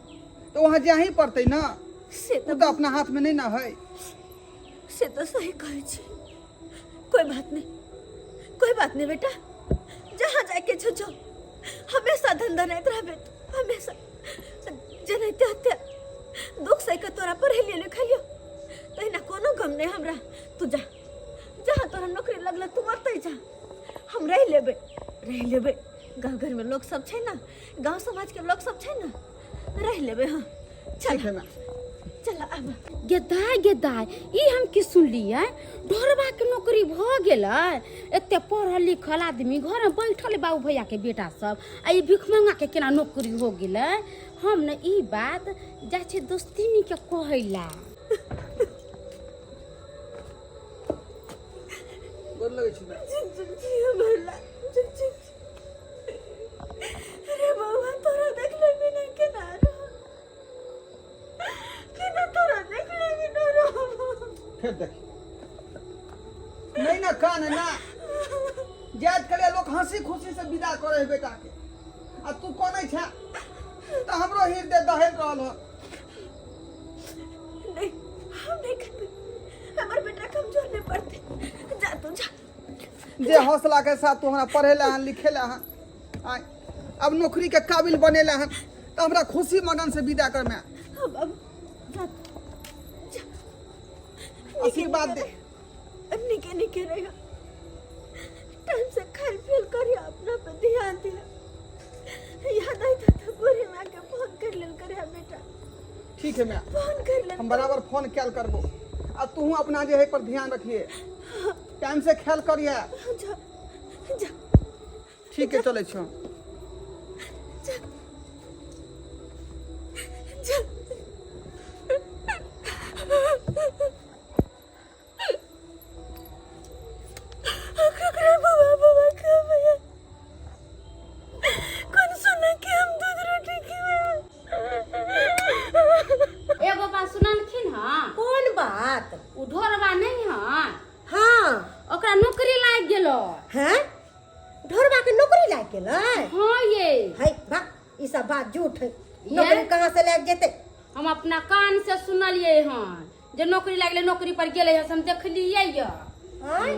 तो वहाँ जा ही पड़तै ना। से ओ तो तऽ अपना हाथमे नहीं ना है। से तो सही कहै छी। कोई बात नहीं, कोई बात नहीं बेटा, जहाँ जाके छो जो हमेशा धन धनाइत रहबे तू, हमेशा। जेनाहिते हते दुख सहि के तोरा पढ़ेलियो लिखेलियो, तहिना कोनो गम नहीं हमरा। तू जा, जहाँ तोरा नौकरी लगल तू ओतहि जा, हम रहि लेबै, रहि लेबै। गाँव घर में लोग सब छै ना, गाँव समाज के लोग सब छै ना, रहि लेबै। हाँ, चल। ठीक है ना। चल आब। गेदाय, गेदाय, ई हम की सुनलियै? ढोरबा के नौकरी भऽ गेलै। एते पढ़ल लिखल आदमी घर में बैठल, बाबू भैया के बेटा सब, आ ई भिखमंगा के केना नौकरी हो गेलै? हम ने ई बात जाइ छै दोस्तिनी के कहैला। गोर लगै छी माय। जी हमरा जी जी। अरे बाबा, तोरा देखले बिना केना रह, केना तोरा देखले बिना रह? फेर देखी नहीं ना कान ना जाइत कले लोग हंसी खुशी से विदा करे है बेटा के, आ तू कोने छे तऽ हमरो हृदय दहल रहल ह। नहीं। हम नहीं खेबै, हमर बेटा कमजोर नहीं पड़ते। जा तू जा। जे हौसला के साथ तू हमरा पढ़ेला हन, लिखेला हन, आय अब नौकरी के काबिल बनेला हन, तो हमरा खुशी मगन से विदा कर मैं। हाँ बाबू, जा तू, जा। आशीर्वाद दे। निके निके रहियो, टाइम से खाइल पियल करियो, अपना पे ध्यान दियो। याद आई तो बूढ़ी माँ के फोन कर लेल करियो बेटा। ठीक है मैं, फोन कर लेल। हम बराबर फोन कैल करबो। आ तू अपना जे है पर ध्यान रखिए, टाइम से ख्याल करिए। जा जा। ठीक है, चले छो। जा जा। ककरा बउआ बउआ कहबै? कोन सोना के हम दूध रोटी खेबै? एगो बात सुनलखिन हँ? कोन बात? ओ ढोरबा नहीं हँ? हाँ। ओकरा नौकरी लागि गेलो। हैं, ढोरबा के नौकरी लागि गेलै? हाँ ये। है बा, ई सब बात झूठ है। नौकरी कहाँ से लागि जेतै? हम अपना कान से सुनलिए हँ जे नौकरी लागलै, नौकरी पर गेलै हँ, से हम देखलियै यऽ। आँय?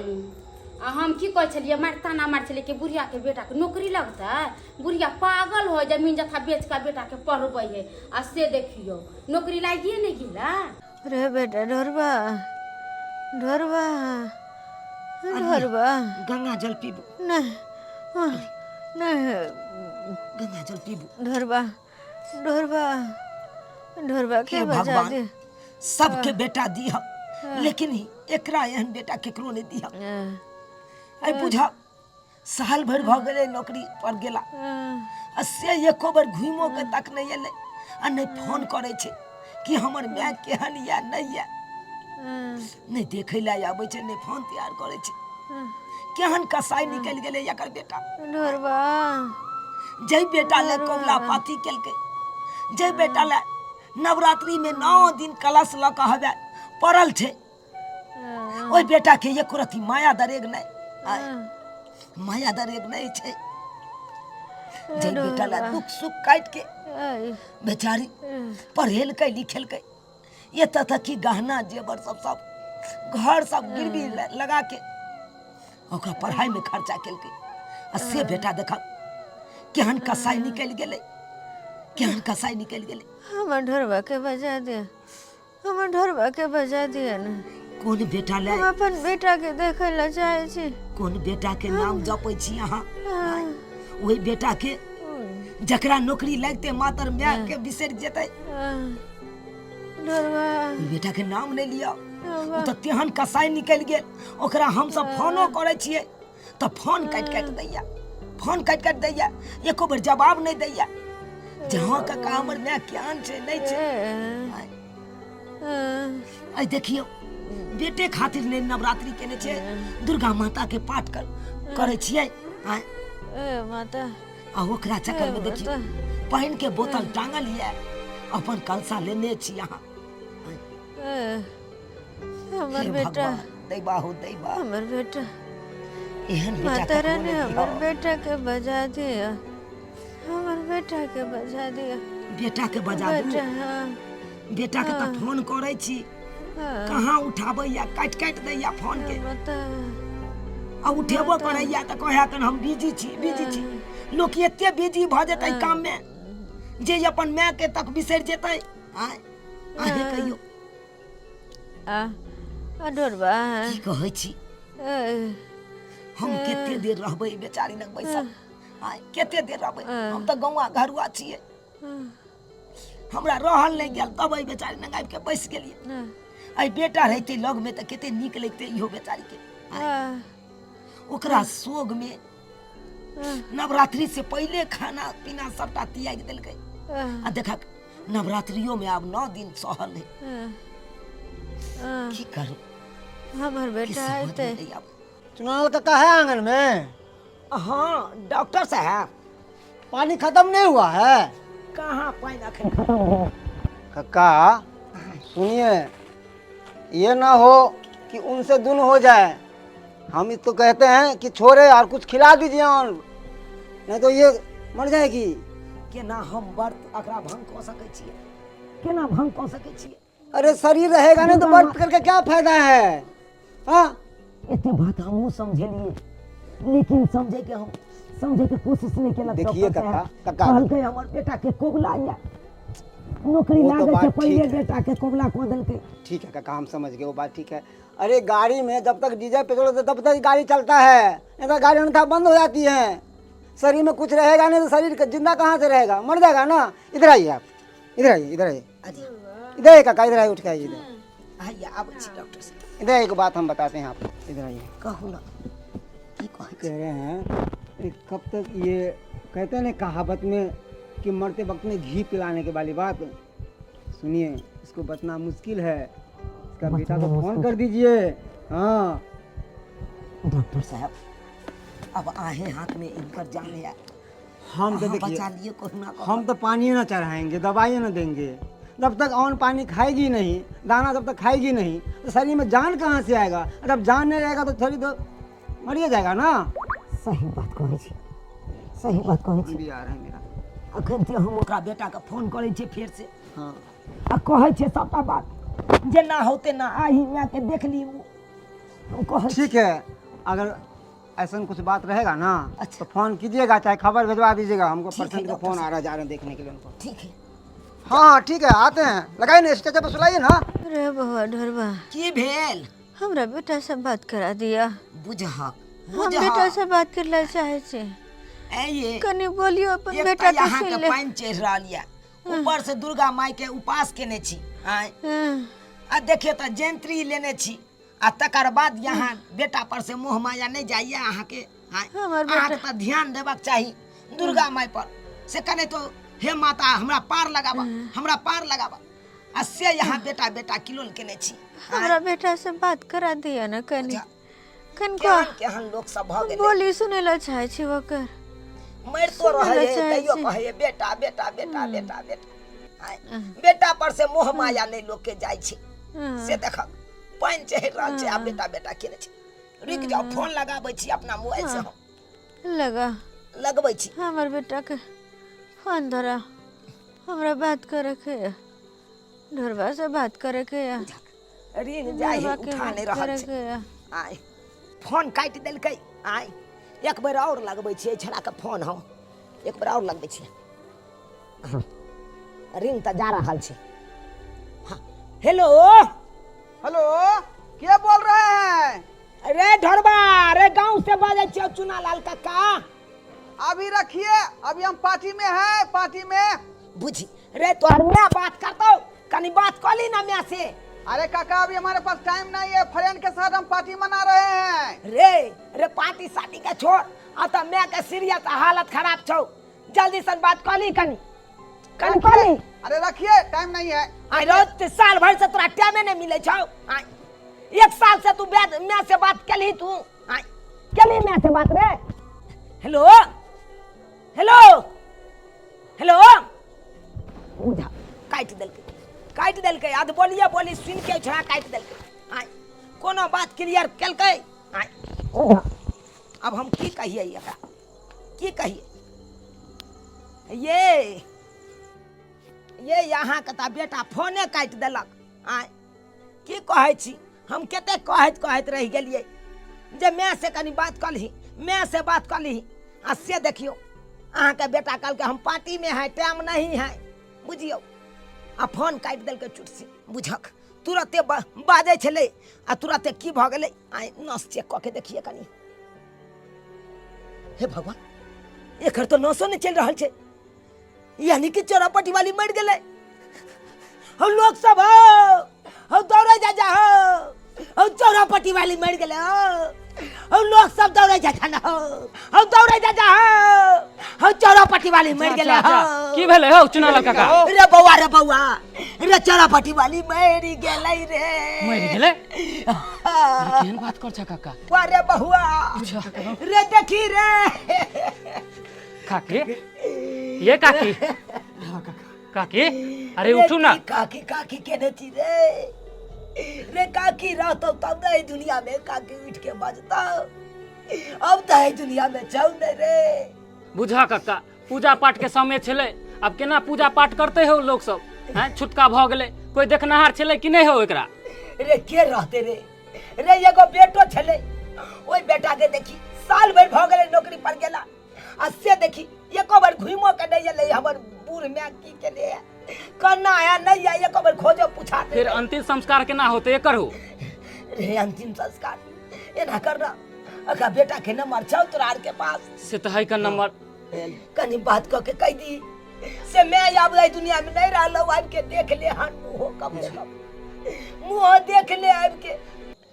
आ हम की कहै छलियै, मारि ताना मारै छलियै कि बुढ़ियाके बेटाके नौकरी लगतै, बुढ़िया पागल हो, जमीन जथा बेच कऽ बेटाके पढ़बै है, आ से देखियौ नौकरी लागिए नहि गेलै। रे बेटा ढोरबा, ढोरबा, ढोरबा। गंगा जल पीबू। नहीं नहीं। गंगा जल पीबू। ढोरबा, ढोरबा, ढोरबा के हे बजा भगवान, दे। सबके बेटा दिह, लेकिन एकरा एहन बेटा केकरो नहि दिह। आइ बुझा साल भरि भऽ गेलै नौकरी पर गेला, आ से एको बेर घुमिओ के तक नहि एलै, आ नहि फोन करै छै कि हमर माय केहन यऽ नहि यऽ। नहि देखै लए आबै छै, नहि फोन तैयार करै छै। केहन कसाई निकलि गेलै एकर बेटा। ढोरबा। जै बेटा लए कबुला पाती केलकै, जै बेटा लए नवरात्रि में 9 दिन कलश लऽ कऽ हवे पड़ल छै, ओहि बेटा के एको रत्ती माया दरेग नहि आय, माया दरेग नहि छै। जै बेटा लए दुख सुख काटि के बेचारी पढ़ेलकै लिखेलकै, एतऽ तक कि गहना जेवर सब सब घर सब गिरवी लगा के ओकरा पढ़ाई में खर्चा केलकै, आ से बेटा देखक केहन कसाई निकलि गेलै, केहन कसाई निकलि गेलै। हमर ढोरबा के बजा दे, हमर ढोरबा के बजा दिअ ने। कोन बेटा ले? हम अपन बेटा के देखै लए चाहै छी। कोन बेटा के नाम जपै छी अहाँ? ओहि बेटा के जकरा नौकरी लगते मातर माय के बिसरि जेतै, ढोरबा, ओहि बेटा के नाम नहि लिअ। ओ तऽ तेहन कसाई निकलि गेल, ओकरा हमसब फोनो करै छियै तऽ फोन काटि काटि दैया, फोन काटि काटि दैया, एको बेर जवाब नहि दैया जे हँ काका हमर माय केहन छै नहि छै। आइ देखियौ, बेटे खातिर नहि नवरात्रि केने छै, दुर्गा माता के पाठ कर करै छियै आँय? ए माता। आ ओकरा चक्कर में देखियौ पानि के बोतल टांगल यऽ, अपन कलशा लेने छी अहाँ। ए, हमर हे बेटा। भगवान, दैबा हो दैबा। हमर बेटा। एहन बेटा माता ककरो रानी नहि हमर दिहऽ। बेटा के बजा दिअ, हमर बेटा के बजा दिअ। बेटा के बजा दू? बेटा, हाँ। बेटा के तऽ फोन करै छी, हाँ। कहाँ उठाबैया, काटि काटि दैया फोन के। माता। आ उठेबो करैया तऽ कहै तहन हम बिजी छी, बिजी छी। लोक एते बिजी भऽ जेतै काम में जे अपन माय के तक बिसरि जेतै? आँय, अहें कहियौ। आ आ ढोरबा। की कहै छी? ए, हम कते देर रहबै बेचारी लग बैसल? आँय, कते देर रहबै? हम तऽ गौआ घरुआ छियै, हमरा रहल नहि गेल, तब एहि बेचारी लग आबि के बैस गेलियै। एहि बेटा रहितै लगमे तऽ कते नीक लगितै इहो बेचारी के। आँय, ओकरा सोग में नवरात्रि से पहिले खाना पीना सबटा त्यागि देलकै, आ देखक नवरात्रियो में आब 9 दिन सहल है। की करू? हमर की बेटा समझ में अयतै। नहि आबै। चुनाव काका है आंगन में? हाँ डॉक्टर साहब। पानी खत्म नहीं हुआ है? कहाँ पानि अखन। काका सुनिए, ये ना हो कि उनसे दुन हो जाए। हम तो कहते हैं कि छोड़े और कुछ खिला दीजिए, और नहीं तो ये मर जाएगी। केना हम व्रत अकरा भंग कऽ सकै छियै? केना भंग कऽ सकै छियै? अरे शरीर रहेगा नहीं तो बर्थ करके क्या फायदा है? हाँ। एते बात हमहूँ समझेलिए, लेकिन समझे के हम समझे के कोशिश नहीं केलक। देखिए डॉक्टर काका, साहब। काका। कहलकै हमर बेटा के कोबला या नौकरी वो तो लागै बात छै पहिले ठीक है। बेटा के कोबला कऽ देलकै। ठीक है काका, हम समझ गए, वो बात ठीक है। अरे गाड़ी में जब तक डीजल पेट्रोल होता है तब तक गाड़ी चलता है, नहीं तो गाड़ी अन्यथा बंद हो जाती है। शरीर में कुछ रहेगा नहीं तो शरीर का जिंदा कहाँ से रहेगा? मर जाएगा ना। इधर आइए आप, इधर आइए, इधर आइए, इधर आइए काका, इधर आइए, उठ के आइए इधर। हैया आबै छी डॉक्टर साहब। इधर एक बात हम बताते हैं आपको, इधर आइए। कहू ना, की कहै कह रहे हैं ये कब तक, ये कहते हैं ना कहावत में कि मरते वक्त में घी पिलाने के वाली बात। सुनिए, इसको बचना मुश्किल है। इसका बेटा को फोन कर दीजिए। हाँ। डॉक्टर साहब, अब आहे हाथ में इनकर जान है। हम तो अहाँ देखिए बचा लिए कोहुना कऽ। हम तो पानी ना चढ़ाएंगे, दवाई ना देंगे। जब तक अन्न पानी खाएगी नहीं, दाना जब तक खाएगी नहीं तो शरीर में जान कहाँ से आएगा? जब जान नहीं रहेगा तो शरीर तो मरिए जाएगा ना। सही बात कहै छी, सही बात कहै छी। भी आ रहा है मेरा। अखन ते हम ओकरा बेटाके फोन करै छियै फेर से हाँ। आ कहै छियै सबटा बात, जेना होते ना आही मायके देख ली। हम कहै छी। ठीक है, अगर ऐसा कुछ बात रहेगा ना अच्छा। तो फोन कीजिएगा, चाहे खबर भिजवा दीजिएगा हमको। ठीक है, पेशेंट का डॉक्टर फोन आ रहा है, जा रहे हैं देखने के लिए उनको। ठीक है। हाँ हाँ, ठीक है, आते हैं। लगाइए ना, स्टेज पर सुलाइए ना। अरे बौआ ढोरबा। की भेल? हमरा बेटा से बात करा दिया। बुझहक। हम बुझहक। बेटा से बात करला चाहे छी। ऐ ये कनी बोलियो अपन एक बेटा तऽ के अहाँके सुन ले। पानि चढ़ि रहल यऽ, ऊपर से दुर्गा माई के उपास केने छी आँय। हाँ। आ देखियौ तऽ जयंत्री लेने छी आ तकर बाद यहाँ बेटा पर से मोह माया नहि जाइए अहाँके आँय। हमर बेटा- अहाँके तऽ ध्यान देबाक चाही दुर्गा माई पर से कने तो हे माता हमरा पार लगाबा, हमरा पार लगाबा, आ से यहाँ बेटा बेटा किलोल केने छी। हमरा बेटा से बात करा दिया ना कनी। बुझा। कनको केहन केहन लोक सब भऽ गेलै। बोली सुने ला चाहे छी ओकर। मरितो सुनै रहै चाहै तैयो छी। कहै बेटा बेटा बेटा बेटा बेटा आँय। बेटा पर से मोह माया नहि लोक के जाइ छै। से देखक पानि चढ़ि रहल छै आ बेटा बेटा केने छै। रुकि जाउ, फोन लगाबै छी अपना मोबाइल से हम। लगा। लगबै छी। हमर बेटा के फोन धरा, हमरा बात करे के या, ढोरबा से बात करे के या। ऋण जाइ है, ढोरबा के उठा बात नहि रहल करे छै। के या। आय फोन काटि देलकै। आय एक बेर आओर लगबै छियै छड़ाके फोन, हम एक बेर आओर लगबै छियै। हाँ, रिंग तऽ जा रहल छै। हाँ, हेलो। हेलो, के बोल रहे हैं? रे ढोरबा रे, गांव से बाजै छियौ चुनालाल काका। अभी रखिए, अभी हम पार्टी में हैं, पार्टी में। बुझी रे, तोहर my बात करतौ, कनी बात कऽ ली ना my से। अरे काका, अभी हमारे पास टाइम नहीं है, फ्रेंड के साथ हम पार्टी मना रहे हैं। रे रे, पार्टी साटी के छोड़, आ तऽ my के सीरियस हालत खराब छौ, जल्दी से बात कऽ ली, कनी कनी कऽ ली। अरे रखिए, टाइम नहीं है। आइ रोज साल भर से तोरा टाइमे नहीं मिले छौ। आइ एक साल से तू my से बात केलही तू? आइ केलही my से बात रे? हेलो हेलो हेलो, बुझा काटि देलकै, काटि देलकै। आद बोलिए बोली सुनि के छोड़ा काटि देलकै। आइ कोनो बात क्लियर केलकै? आइ अब हम की कहिए एकरा, की कहिए? ये अहाँके तऽ बेटा फोने काटि देलक। आँय, की कहै छी हम, कते कहैत कहैत रहि गेलियै जे my से कनि बात कऽ लही, my से बात कऽ लही, आ से देखियौ अहाँके बेटा कहलकै हम पार्टी में है, टाइम नहीं है। बुझियौ, आ फोन काटि देलकै चुटसी। बुझक तुरते बाजै छलै आ तुरते की भऽ गेलै। आइ नस चेक कऽ के देखिए कनि। हे भगवान, एकर तऽ नसो नहि चलि रहल छै, यानी कि चोरापट्टी वाली मरि गेलै। हम लोग सब हो, हम दौड़े जा जा हो, हम चोरापट्टी वाली मरि गेलै हो, हम लोग सब दौड़े जा जा हो, हम दौड़े जा जा हो, हम चोरापट्टी वाली मरि गेलै हो। की भेलै हौ चुनालाल काका? रे बौआ, रे बौआ रे, चोरापट्टी वाली मरि गेलै रे। मरि गेलै? अरे केहन बात कर छ काका? वाह रे बहुआ रे, देखी रे। काकी, ये काकी, काकी, अरे उठू ना। रे, की काकी काकी केने छी रे? रे काकी रहतौ तब ने एहि दुनिया में काकी उठ के बजतौ, अब तऽ एहि दुनिया में छौ ने रे। बुझा काका, पूजा पाठ के समय छलै, आब केना पूजा पाठ करते हो लोग सब? हैं, छुटका भऽ गेलै। कोई देखनहार छलै कि नहि हो एकरा? रे के रहते रे? रे एगो बेटो छलै, ओहि बेटा के देखी साल भरि भऽ गेलै नौकरी पर गेला, आ से देखी एको बेर घुमो के नहि एलै। हमर बूढ़ माय की केने है, कन्ना है नहीं है, एको बेर खोजो पूछा। फिर अंतिम संस्कार केना होते एकर हो? रे अंतिम संस्कार एना कर ना, अखा बेटा के नंबर छौ तोरा आर के पास? से तऽ है का नंबर। कनी बात कऽ के कहि दी से मैं आब एहि दुनिया में नहीं रहलहुँ, आबि के देख ले हन मुँहो, कम से कम मुँहो देख ले आबि के।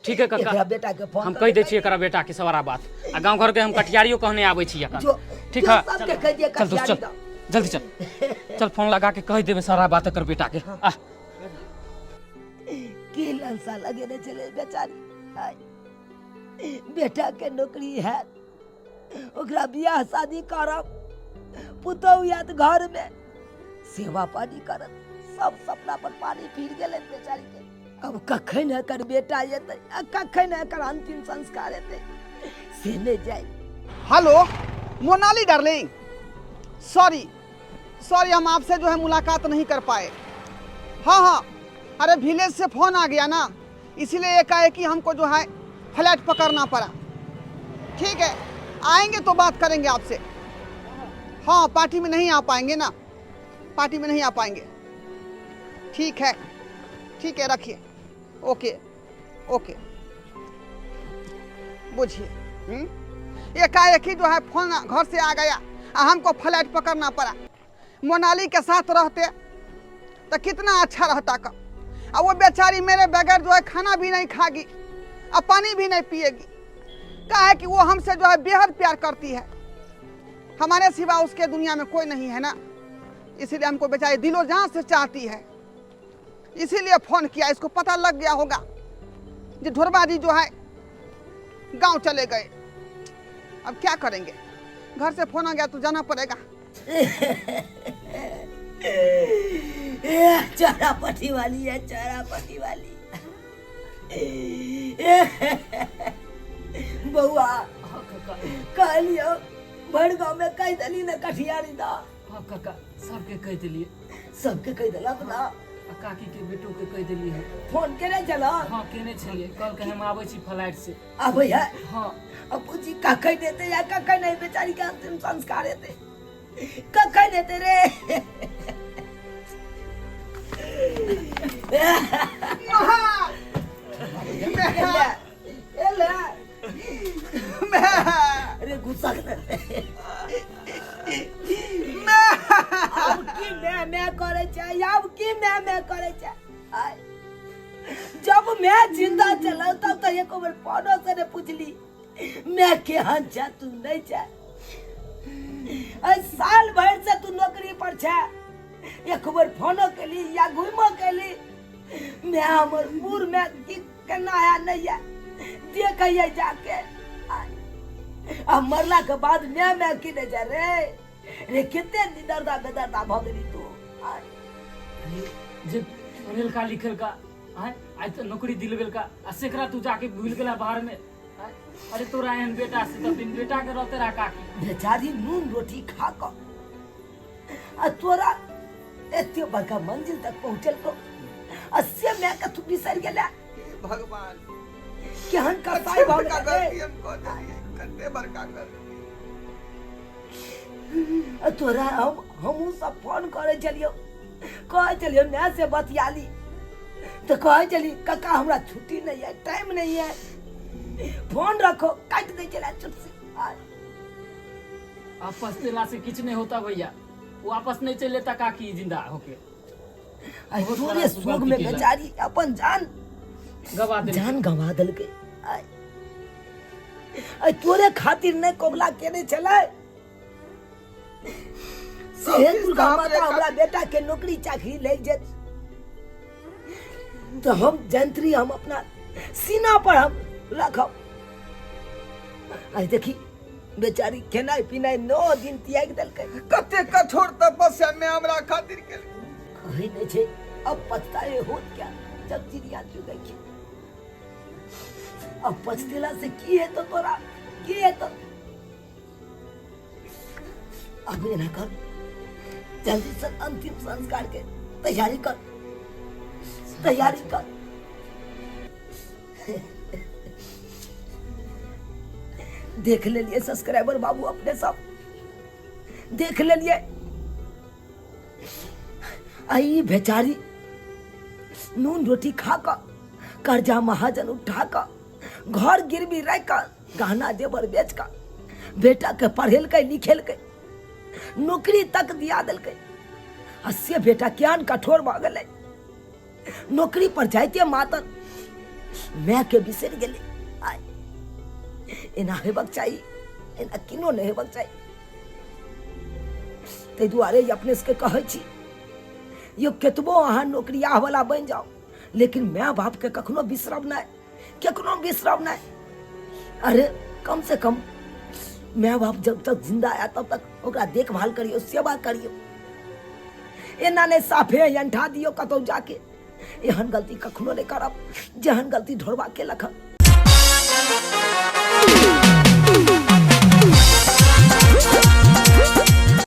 ठीक है काका, एकरा बेटा के फोन हम कहि दै छियै एकरा बेटा के सवारा बात, आ गाँव घर के हम कटियारियो कहने आबै छी एखन। जो ठीक जो है, सबके कहि दिए। चल दोस्त, कटियारी चल दऽ। जल्दी चल, चल फोन लगा के कहि देबै सारा बात एकर बेटा के। आ की ललसा लगेने छलै बेचारी, आइ बेटा के नौकरी हैत, ओकरा बियाह शादी करब, पुतहु आयत घर में सेवा पानी करत, सब सपना पर पानी फिर गेलै बेचारी के। अब कखन एकर बेटा एतै आ कखन एकर अंतिम संस्कार हेतै से नहि जाय। Hello Monali darling, sorry sorry, हम आपसे जो है मुलाकात नहीं कर पाए। हाँ हाँ, अरे विलेज से फोन आ गया ना, इसीलिए एकाएक ही हमको जो है फ्लाइट पकड़ना पड़ा। ठीक है, आएंगे तो बात करेंगे आपसे। हाँ, पार्टी में नहीं आ पाएंगे ना, पार्टी में नहीं आ पाएंगे। ठीक है ठीक है, रखिए। ओके ओके, बुझिए एकाएक ही जो है फोन घर से आ गया आ हमको फ्लाइट पकड़ना पड़ा। मोनाली के साथ रहते तो कितना अच्छा रहता का। आ वो बेचारी मेरे बगैर जो है खाना भी नहीं खागी और पानी भी नहीं पिएगी। का है कि वो हमसे जो है बेहद प्यार करती है, हमारे सिवा उसके दुनिया में कोई नहीं है ना, इसीलिए हमको बेचारी दिलो जान से चाहती है, इसीलिए फोन किया। इसको पता लग गया होगा जो ढोरबा जी जो है गांव चले गए। अब क्या करेंगे, घर से फोन आ गया तो जाना पड़ेगा। ए, चौरापट्टी वाली है, चौरापट्टी वाली। बउआ कहलियो भरि गाँव में कहि देली ने कठियारी दा? हाँ काका, सबके कहि देलियै। सबके कहि देलक ना? आ काकी के बेटो के कहि देलियै। फोन केने छल? हाँ केने छलियै, कहलकै हम आबै छी फ्लाइट से। आबै है? हाँ। अब पूछी कखन हेतै या कखन नहीं, बेचारी के अंतिम संस्कार हेतै कखन हेतै रे? एले अरे गुस्सा कर, आब की मैं मैं करे छै, आब की मैं मैं करे छै? आय, जब मैं जिंदा चलल तब तो एको बेर फोनो से ने पूछली मैं केहन छै तू नहीं छै। साल भरि से तू नौकरी पर छै, एक बेर फोनो केली या घुमो केली? मैं हमर बूढ़ में की केना है नहीं है देखिए जाके। आ मरला के बाद मैं मैं की नहीं जा रे? रे कते निदर्दा बेदर्दा भऽ गेली तू। आय। जे पढ़ेलका लिखेलका आय आइ तऽ नौकरी दिलबेलका आ सेकरा तू जाके भूल गेला बाहर में आय। अरे तोरा एहन बेटा से तऽ बिन बेटा के रहते रहा काकी। बेचारी नून रोटी खा कऽ आ तोरा एते बड़का मंजिल तक पहुँचल को आ से मैं के तू बिसरि गेला। भगवान, केहन कसाई भऽ बड़का गेलै गलती हम कऽ देलियै, कते बड़का गलती। आ तोरा हम हमहूँ सब फोन करै छलियौ, कहै छलियौ माय से बतियाली तऽ कहै छली काका हमरा छुट्टी नहीं है, टाइम नहीं है, फोन रखो, काटि दै छलै चुप से। आपस देला से किछु नहीं होता भैया, वापस नहीं चले लेता काकी जिंदा होके। आइ बहुत तोरे बड़ा तू शोक गलती में केला। बेचारी अपन जान गवा देलकै। जान गवा देलकै। आइ आइ तोरे खातिर नहि कबुला केने छलै से हे किछु दुर्गा तऽ माता हमरे हमरा बेटा के नौकरी चाकरी लागि जायत तऽ हम जंत्री हम अपना सीना पर हम रखब। आइ देखी बेचारी खेनाइ पिनाइ 9 दिन त्यागि देलकै। कते कठोर तपस्या में हमरा खातिर केलकै। कहै नहि छै अब पछताए होत क्या जब चिड़िया चुगै छै। अब पछतेला से की हेतौ तोरा, की हेतौ? अब एना कर, जल्दी से अंतिम संस्कार के तैयारी कर। तैयारी कर। देख लेलिए सब्सक्राइबर बाबू, अपने सब देख लेलिए। आई बेचारी नून रोटी खा कऽ, कर्जा महाजन उठा कऽ, घर गिरवी राखि कऽ, गहना जेवर बेच कऽ बेटा के पढ़ेलकै लिखेलकै, नौकरी तक दिया देलकै, आ से बेटा ज्ञान कठोर भऽ गेलै। नौकरी पर जाइते मातर माय के बिसरि गेलै। आइ एना हेबाक चाही? एना किनो नहि हेबाक चाही। ताहि दुआरे अपने सबके कहै छी यौ, केतबो अहाँ नौकरियाह वाला बनि जाउ, लेकिन माय बाप के कखनो बिसरब नहि, केकरो बिसरब नहि। अरे कम से कम माय बाप जब तक जिंदा है तब तक ओकरा देखभाल करियौ, सेवा करियौ। एना नहि साफे अंठा दियौ कतौ जाके। एहन गलती कखनो नहि करब जेहन गलती ढोरबा केलक हन।